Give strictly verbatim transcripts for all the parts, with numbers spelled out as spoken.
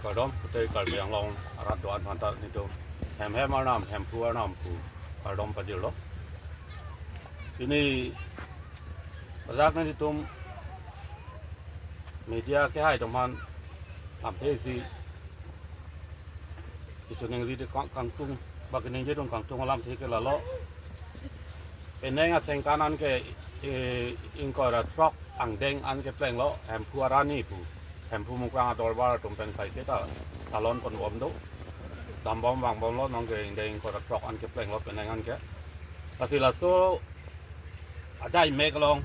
Kardom, pute Karbi Anglong arat do-an aphanta nelitum hem hem Arnam, Hemphu Arnam pu kardom pajirlo. Pini pajak nelitum media kehai atum aphan lamthe isi kachiningri de kang-, kangtung, bagi ningje atum kangtung alamthe ke lalo. Penang asengkan an ke, eh, ingkoi ra throk angdeng an keplenglo, Hemphu arani pu. Hemphu Mukrang adorbar atum pen kaike ta talon ponbom do. Dambom vangbomlo, nonke ingdeng ingkoi ra throk an keplenglo penang an ke. Lasi laso ajai mek along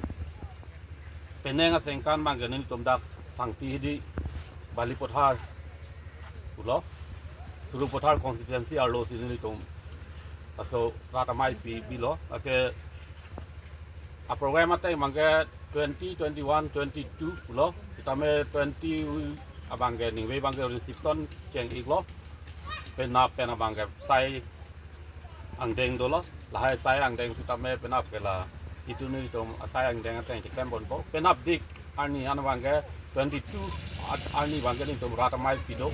penang asengkan abang ke nelitum dak Sangti hidi Balipathar pulo, Sarupathar constituency arlo si nelitum laso rat amei pi bilo. Lake aprogram ateng abang ke twenty, twenty-one, twenty-two pulo, sitame twenty abang ke ningve abang ke reception cheng-iklo. Penap pen abang ke sai angdeng dolo, lahai sai angdeng sitame penap ke la itum nelitum asai angdeng ateng cheklem ponpo. Penap dik arni an abang ke twenty-two at-, arni abang ke nelitum rat amei pi do.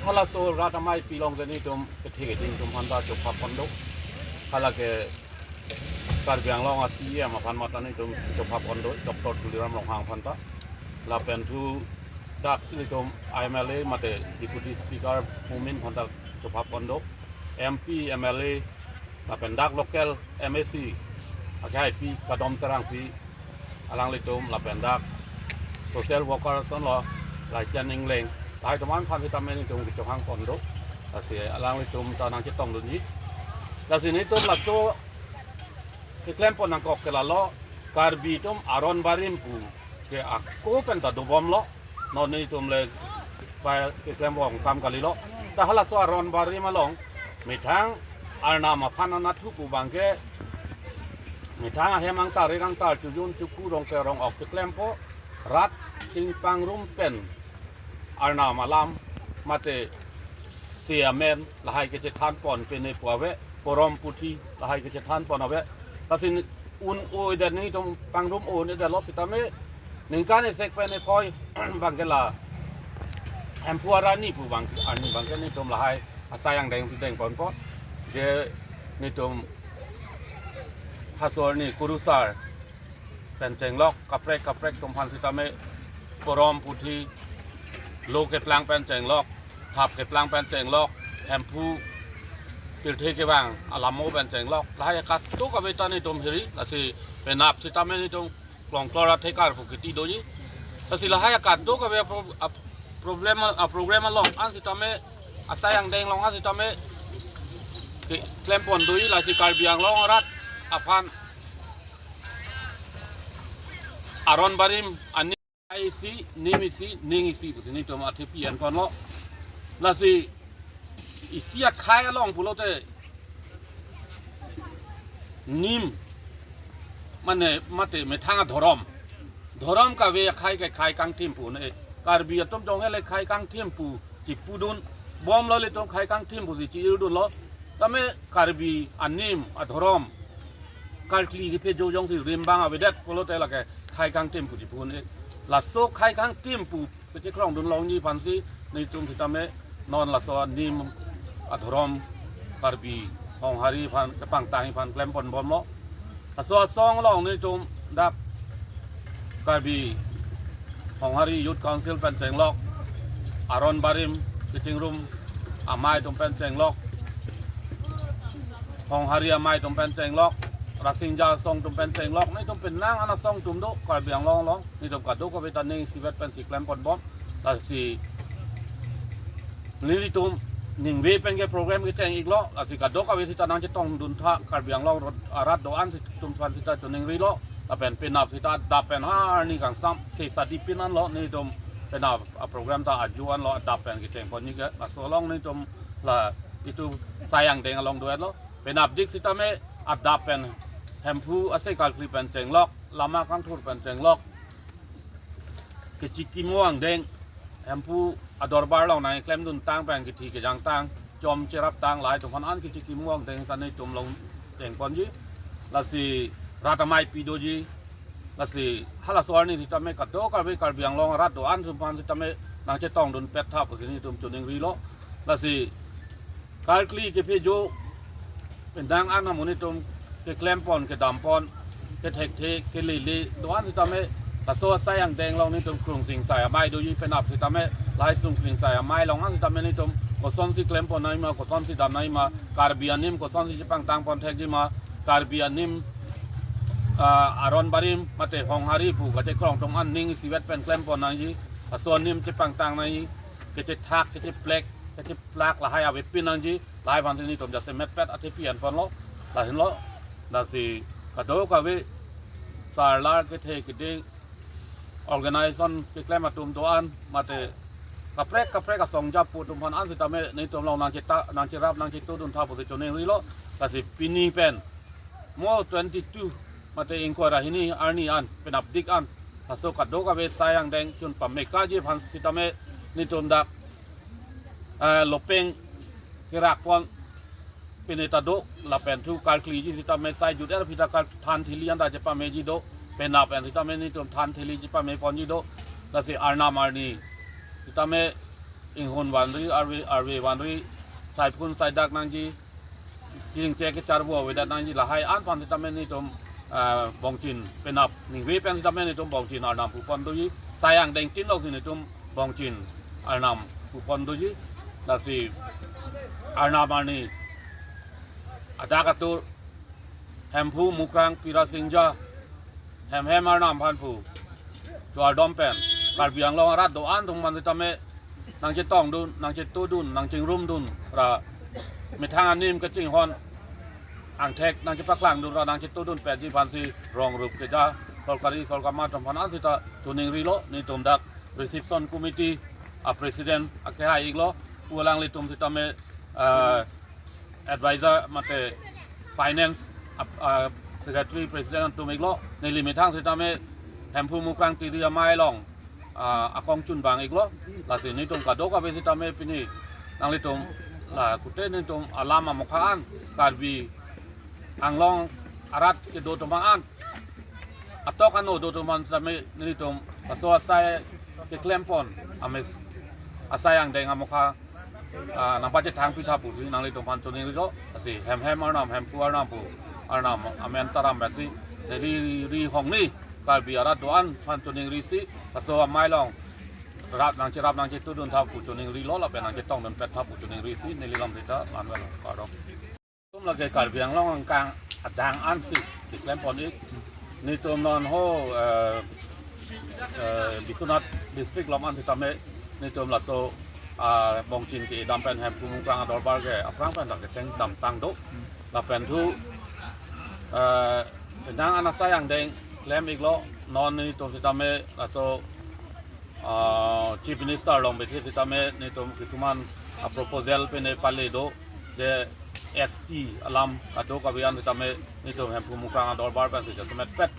Halaso rat amei pi along ke nelitum kethe keding atum aphanta chopha pon do. Hala ke Karbi Anglong a-C E M aphan mate nelitum chopha pon do, Doctor Tuliram Ronghang aphanta. Lapen thu dak nelitum M L A mate Deputy Speaker Momin aphanta chopha pon do, M P, M L A, lapen dak local M A C, akehai pi Kadom Terangpi, alanglitum, lapen dak social worker asonlo, Laisian Ingleng, lahai atum aphan sitame nelitum kechohang pon do, lasi alanglitum ta nangchetong dunji. Lasi nelitum laso keklem pon nangkok ke lalo, Karbi atum aron barim pu ke ako pen ta dobomlo. Non nelitum le pa keklem pon kam kalilo. Ta halaso aron barim along methang Arnam aphan anatthu pu abang ke, methang ahem angtar, ri angtar, chojun chokur, rongke rong-ok keklempo, rat chingpangrum pen Arnam alam mate se amen lahai kechethan pon pine pu ave, porom puthi lahai kechethan pon ave. Lasi un-o-edet, nelitum pangrum-o-edetlo sitame ningkan isi pen iphoi abang ke la Hemphu arani pu abang, arni abang ke nelitum lahai asai angdeng si deng ponpo. Je nelitum halaso arni kurusar pen chenglok, kaprek kaprek atum aphan sitame porom puthi, lo keplang pen chenglok, thap keplang pen chenglok, Hemphu pirthe kevang alamo pen chenglok, lahai kadokave ta nelitum hiri, lasi penap sitame nelitum Klongklor athekar pu kiti doji. Lasi lahai kadokave apro-, ap-, problem, aprogram along an sitame, asai angdeng along an sitame keklem pon doji, lasi Karbi Anglong arat aphan aron barim ani isi, nim isi, ning isi pusi nelitum athepi an konlo. Lasi isi akhei along pulote nim mane mate methang adhorom. Dhorom kave akhei ke khei kangthim pu ne. Karbi atum jong hele khei kangthim pu chipudun bomlo, ilitum khei kangthim pusi chi-irdunlo. Tame Karbi anim adhorom karkli kephe jo jongsi rimbang avedet pulote lake khei kangthim pu chipu ne. Laso khei kangthim pu pechekrongdun longji aphansi nelitum sitame non laso anim adhorom Karbi Honghari aphan kepangtang aphan klem ponbomlo. Laso asong along nelitum dak Karbi Honghari Youth Council pen chenglok, aron barim kachingrum amei atum pen chenglok, Honghari amei atum pen chenglok, Rasinja asong atum pen chenglok, nelitum penang an asong atum do Karbi Anglong along, nelitum kadokave ta ning isivet pensi klem ponbom. Lasi nelitum ningve pen ke program kecheng-iklo, lasi kadokave sita nangchetongdun tha, Karbi Anglong arat do-an si atum aphan sita chiningrilo, lapen penap sita adap pen ha arni kangsam se sadi pin anlo, nelitum penap aprogram ta ajo anlo adap pen kecheng ponji ke, laso along nelitum la itum asai angdeng along do-etlo, penap dik sitame adap pen Hemphu asai karkli pen chenglok, lama kangthur pen chenglok, kechikimo angdeng, Hemphu adorbar along nangklemdun tang pen kethi kejang tang, chom cherap tang, lahai atum aphan an kechikimo angdeng ta nelitum along cheng ponji. Lasi rat amei pi doji. Lasi halaso arni sitame kadokave Karbi Anglong arat do-an atum aphan sitame nangchetongdun pet tha pusi nelitum choningrilo. Lasi karkli kephe jo pen dang an amonit atum keklempon, kedampon, kethekthe, kelele do-an sitame, laso asai angdeng along nelitum Krungsing Sai Amei doji, penap sitame lahai Krungsing Sai Amei along an sitame nelitum kosonsi klempon nangji ma, kosonsi dam nangji ma, Karbi anim kosonsi chepangtangpon thekji ma, Karbi anim, ah, aron barim mate honghari pu kachekrong atum an ning isivet pen klempon nangji, laso anim chepangtang nangji, kechethak, kecheplek, kecheplak lahai avepin nangji, lahai aphansi nelitum jasemet pet athepi enponlo, lahenlo, lasi kadokave sarlar kethe kiding organization keklem atum do-an mate kaprek kaprek asong japo atum aphan an sitame nelitum along nangcheta, nangcherap, nangchetodun tha pusi choningrilo, lasi pini pen mo twenty-two mate ingkoi ra hini arni an penapdik an laso kadokave asai angdeng chun pamekaji aphan sitame nelitum dak, eh, lopeng kerakpon pine ta do, lapen thu karkliji sitame sai jut er aphi ta kar than thili anta chepameji do, penap pen sitame nelitum than thili chepameponji do, lasi arnam arni sitame inghun vanri, arve, arve vanri, saiphun saidak nangji, kachingche kacharvo avedet nangji, lahai an aphan sitame nelitum, ah, bongchin penap ningve pen sitame nelitum bongchin arnam pupon doji, sai angdeng tin alongsi nelitum bongchin arnam pupon doji, lasi arnam arni adak atur Hemphu Mukrang Pirasingja Hemhem arnam aphan pu kardom pen Karbi Anglong arat do-an atum aphan sitame nangchetongdun, nangchetodun, nangchingrumdun ra methang anim kachinghon angthek nangchepaklangdun ra nangchetodun petji aphansi rong rup keja sorkari sorkar atum aphan an sita choningrilo, nelitum dak reception committee a president akehai iklo, pu alanglitum sitame, eh, advisor mate finance ap-, ah, secretary president atum iklo, neli methang sitame Hemphu Mukrang Tiri Amei along, ah, akong chunbang iklo, lasi nelitum kadokave sitame pini nanglitum la kute nelitum alam amokha an Karbi Anglong arat kedo atum an, atok ano do atum an sitame nelitum laso asai keklempon ame asai angdeng amokha, ah, nangpachethang pitha pusi nanglitum aphan choningrilo, lasi Hemhem arnam, Hemphu arnam pu arnam amen taram besi, neli ri hongni Karbi arat do-an aphan choningrisi, laso amei along rap nangcherap nangchetodun tha pu choningrilo, lapen nangchetongdun pet tha pu choningrisi, neli lam sita, lanwel kardom. Nelitum lake Karbi Anglong angkang adang ansi keklempon ik. Nelitum non ho, eh, eh, Biswanath district along an sitame nelitum laso, ah, bongchin kedam pen Hemphu Mukrang adorbar ke aphrang pen dak kecheng damtang do. Lapen thu, eh, penang an asai angdeng klem iklo, non nelitum sitame laso ah, Chief Minister along bethe sitame nelitum kisuman, ah, proposal pine pale do, je S T alam kadokave an sitame nelitum Hemphu Mukrang adorbar pensi jasemet pet,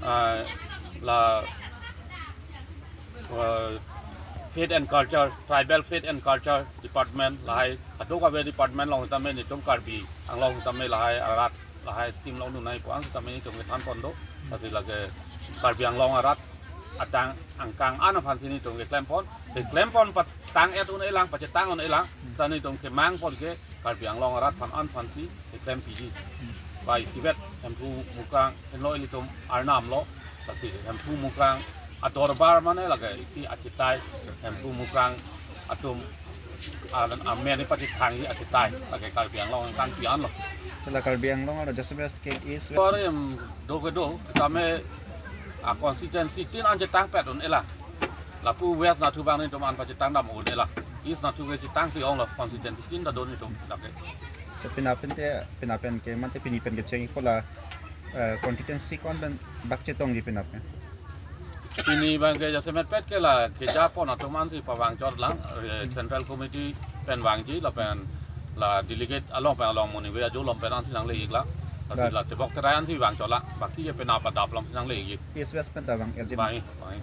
ah, la, ah, Faith and Culture, Tribal Faith and Culture Department lahai kadokave department along sitame nelitum Karbi Anglong sitame lahai arat lahai scheme along dun nangji pu an sitame nelitum kethanpon do. Lasi lake Karbi Anglong arat adang angkang an aphansi nelitum keklempon. Keklempon patang-et un-elang, pachetang un-elang, ta nelitum kemangpon ke Karbi Anglong arat aphan an aphansi keklempiji. Bai isivet Hemphu Mukrang henlo ilitum arnam lo. Lasi Hemphu Mukrang adorbar mane lake isi achitai, Hemphu Mukrang atum amen ipachethangji achitai, lake Karbi Anglong angkang pi anlo. La Karbi Anglong aro jasemet ke East West. Kor em do kedo, kami a constituency tin an chetangpet un-elang. Lapu West nathu abang nelitum an pachetang dam un-elang. East nathu ke chetangsi onglo, constituency tin ta do nelitum lake. So pini pen te, pini pen ke mate pini pen kecheng iko la, eh, constituency ko-an pen bak chetongji pini pen? Pini abang ke jasemet pet ke la kejapon atum ansi pavangchotlang, eh, Central Committee pen vangji lapen la delegate along pen along moningve ajo along pen ansi nangle-iklang. Tapi la tebok terai ansi vangchotlang. Baki ke penap adap alongsi nangle-ikji. East West pen ta vang-ikji. Bang, bang.